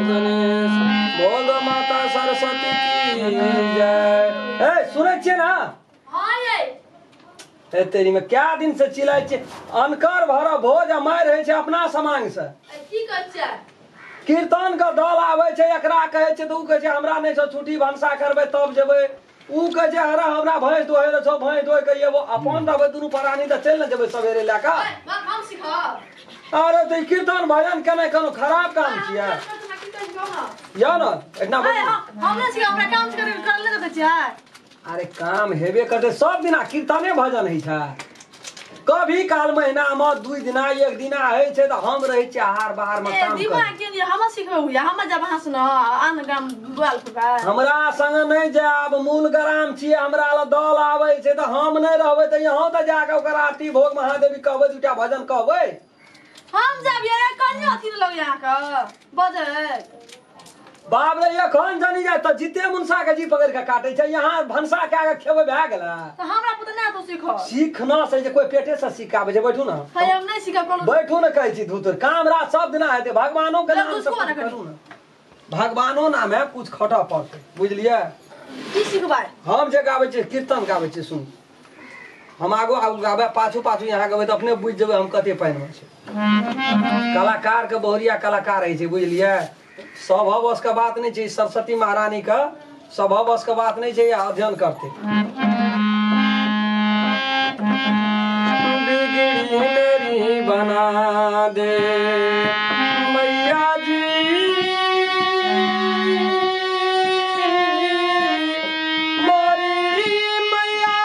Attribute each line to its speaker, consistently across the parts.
Speaker 1: गणेश, बोल माता सरस्वती की जय। ए सुनै छियै ना?
Speaker 2: हां यै।
Speaker 1: ए तेरी में क्या दिन से चिल्लाइ छियै, अनकर भरा भोज आ मारि होइ छै अपना समांग से।
Speaker 2: की कहै छियै?
Speaker 1: कीर्तन के दल आबै छै, एकरा कहै छै तऽ उ कहै छै हमरा नहि छौ छुट्टी, भनसा करबै तब जेबै। उ कहै छै अरे हमरा भैंस दोहै ले छौ, भैंस दोहि के एबो। अपन रहबै दुनू प्राणी तऽ चलि ने जेबै सवेरे लए कऽ।
Speaker 2: हम सीखब।
Speaker 1: अरे तऽ ई कीर्तन भजन केनाइ कोनो खराब काम छियै? यौ ने एतना
Speaker 2: हम नहि सीखब, हमरा काम करे करले देखै छियै।
Speaker 1: अरे काम हेबे करतै, सब दिना कीर्तने भजन होइ छै। कभी काल महीना में 2 दिना 1 दिना होइ छै तऽ हम रहै छियै आहार बाहर में काम
Speaker 2: दिमाग के लिए हम सिखबै हुआ, हम जब अहाँ सुन आन गाम बुआल फुका
Speaker 1: हमरा संग नहि जायब, मूल ग्राम छियै, हमरा लग दल आबै छै तऽ हम नहि रहबै तऽ यहाँ तऽ जाके ओकर आरती भोग महादेवी कहबै, 2टा भजन कहबै।
Speaker 2: हम जाब ये कनियो अथी लग अहाँके बजै।
Speaker 1: बाप रे एखन जनी जाय तऽ जीते मुनसा के जी पकड़ के काटे छै, यहाँ भनसा के आगे खेबै भए गेलै।
Speaker 2: तऽ हमरा पुत ना तो सीख
Speaker 1: सीखना से जे कोई पेटे से सिखाबै छै। बैठू ना।
Speaker 2: हे हम नहीं सीखब कोनो।
Speaker 1: बैठू ना कहै छी धूतर, काम राज सब दिना हेतै, भगवानो के नाम से करू ना, भगवानो नाम है कुछ खटऽ पड़तै, बुझलियै?
Speaker 2: की सिखबै?
Speaker 1: हम जे गाबै छियै कीर्तन गाबै छियै, सुन हम आगू आगू गाबै पाछू पाछू यहाँ गाबै तऽ अपने बुझि जेबै हम कते पानिमे छै। कलाकार के बहुरिया कलाकार होइ छै, बुझलियै? सभ बस के बात नहीं छै, सरस्वती महारानी के सभ बस के बात नहीं छै, अध्ययन करते। बिगड़ी मेरी बना दे मैया जी, मोरी मैया।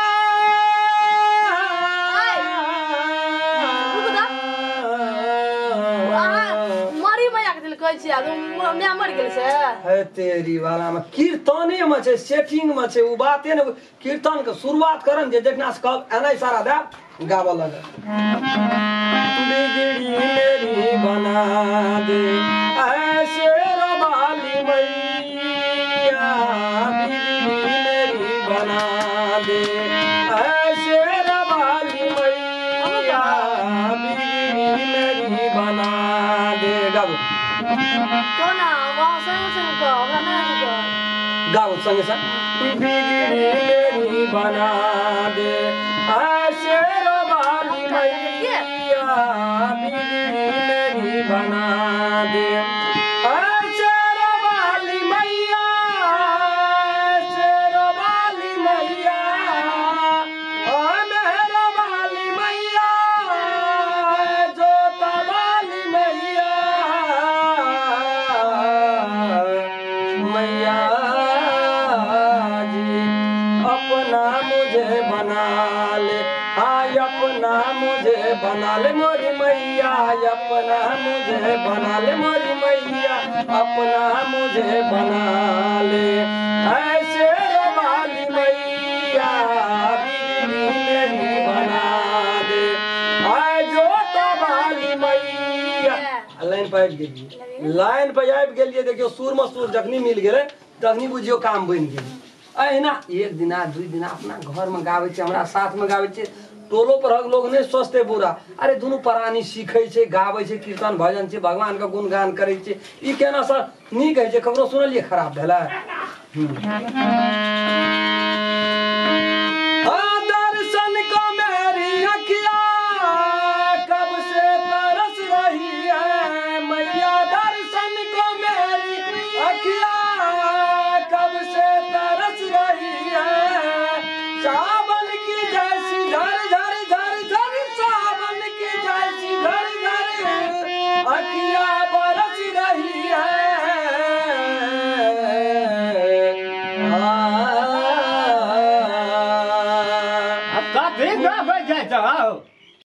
Speaker 2: मरी मैया के दिल कहै छियै, माय मरि गेल से।
Speaker 1: हे तेरी वाला में कीर्तने में छै, सेटिंग में छै, उ बाते ने। कीर्तन के शुरुआत करन जे जखना से कहब एना इशारा देब गाबऽ लगब। बिगड़ी मेरी बना दे ऐसे रबाली मैया, बिगड़ी मेरी बना दे ऐसे रबाली मैया, बिगड़ी मेरी बना दे। गाबू
Speaker 2: कोना वहाँ संग संग कह, हमरा नहि कह।
Speaker 1: गाओ संगे संग। बिगड़ी मेरी बना दे ऐसे रबाली मैया, बिगड़ी मेरी बना दे ऐसे रबाली मैया, ऐसे रबाली मैया, ओ मेरा बाली मैया, जोता बाली मैया, मैया जी अपना मुझे बना ले, हाय अपना मुझे बना ले मोरी मैया, अपना मुझे बना ले मोरी मैया, अपना मुझे बना ले ऐसे रबाली मैया, बिगड़ी मेरी बना दे आय जोता बाली मैया। लाइन पर आबि गेलियै, लाइन पर आबि गेलियै, देखियौ सुर में सुर जखनी मिल गेलै तखनी बुझियौ काम बनि गेलै। अहिना 1 दिना 2 दिना अपना घर में गाबै छै, हमरा साथ में गाबै छै, टोलो परहक लोग नहि सोचतै बुरा, अरे दुनू प्राणी सीखै छै, गाबै छै, कीर्तन भजन छै, भगवान के गुणगान करै छै, ई केना सर नीक होइ छै? ककरो सुनलियै खराब भेलै?